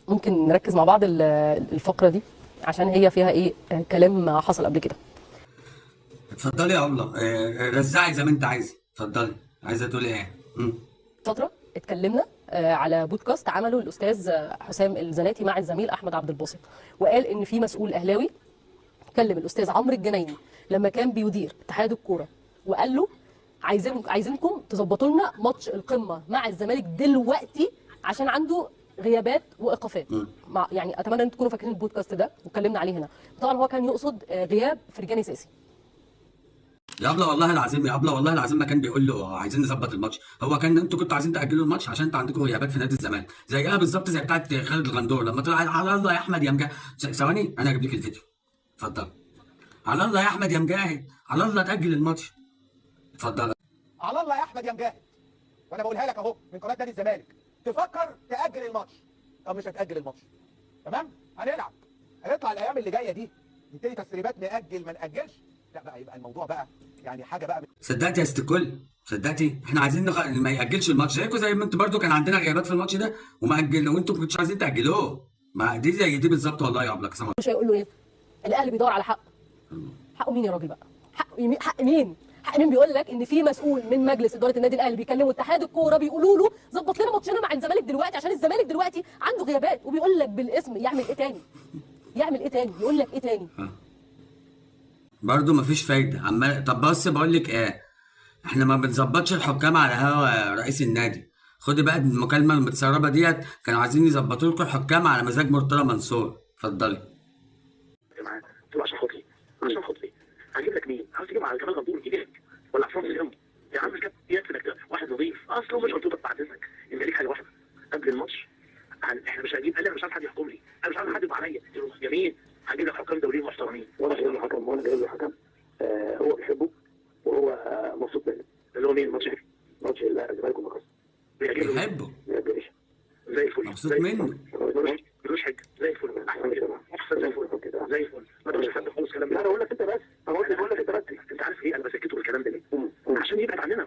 ممكن نركز مع بعض الفقرة دي عشان هي فيها ايه كلام حصل قبل كده. اتفضلي يا ابله، رزعي زي ما انت عايزه، اتفضلي. عايزه تقولي ايه؟ فترة اتكلمنا على بودكاست عمله الاستاذ حسام الزناتي مع الزميل احمد عبد الباسط، وقال ان في مسؤول اهلاوي كلم الاستاذ عمرو الجنايني لما كان بيدير اتحاد الكورة وقال له عايزينكم تظبطوا لنا ماتش القمه مع الزمالك دلوقتي عشان عنده غيابات وايقافات. مع يعني اتمنى ان تكونوا فاكرين البودكاست ده واتكلمنا عليه هنا. طبعا هو كان يقصد غياب فرجاني ساسي. يا ابله والله العظيم، يا ابله والله العظيم ما كان بيقول له عايزين نظبط الماتش، هو كان انتوا كنتوا عايزين تاجلوا الماتش عشان انتوا عندكم غيابات في نادي الزمالك، زيها بالظبط زي بتاعه خالد الغندور لما طلع على الله يا احمد يا مجاهد. ثواني انا هجيب لك الفيديو، اتفضل. على الله يا احمد يا مجاهد، على الله تاجل الماتش، اتفضل. على الله يا احمد يا مجاهد، وانا بقولها لك اهو من قناة نادي الزمالك، تفكر تاجل الماتش. طب مش هتاجل الماتش، تمام؟ هنلعب، هنطلع الايام اللي جاية دي نبتدي تسريبات ناجل ما ناجلش، لا بقى يبقى الموضوع بقى يعني حاجة بقى. صدقتي يا ست الكل، صدقتي احنا عايزين ما ياجلش الماتش زيكم، زي ما انتوا برضو كان عندنا غيابات في الماتش ده وما اجلنا وانتوا ما كنتوش عايزين تاجلوه. ما دي زي دي بالظبط والله يا ابله. مش هيقول له ايه؟ الاهلي بيدور على حقه. حقه مين يا راجل بقى؟ حق مين؟ حق مين؟ حق مين؟ بيقول لك ان في مسؤول من مجلس ادارة النادي الاهلي بيكلموا اتحاد الكورة بيقولوا له ظبط لنا ماتشنا مع الزمالك دلوقتي عشان الزمالك دلوقتي عنده غيابات، وبيقول لك بالاسم. يعمل ايه تاني؟ يعمل ايه تاني؟ يقول لك ايه تاني؟ برضه مفيش فايده عمال. طب بس بقول لك ايه، احنا ما بنظبطش الحكام على هوا رئيس النادي. خدي بقى المكالمة المتسربه ديت، كانوا عايزين يظبطوا لكم الحكام على مزاج مرتضى منصور. اتفضلي. قلت له عشان خاطري، عشان خاطري هجيب لك مين؟ عاوز تجيب على جمال غندور يجيبك ولا عصام اليوم؟ يا عم الكابتن يكفي انك واحد نظيف اصله. مش قلت له بعد اذنك ان ليك حاجة واحدة قبل الماتش، احنا مش هنجيب، قال لي انا مش عايز حد يحكم لي، انا مش عايز حد يبقى عليا. قلت له جميل، هجيب لك حكام دوليين محترمين. وانا جايب له حكم، وانا جايب له حكم هو بيحبه وهو مبسوط منه، اللي هو مين؟ ماتش الزمالك والمقاصه. بيحبه زي الفل، مبسوط منه، ملوش حاجة، زي الفل، احسن كده، احسن زي الفل كده، زي الفل. ما تقولش حد خالص كلام ده. لا انا اقول لك انت بس، انا بقول لك انت بس، انت عارف ايه انا بسكته بالكلام ده ليه؟ عشان يبعد عننا.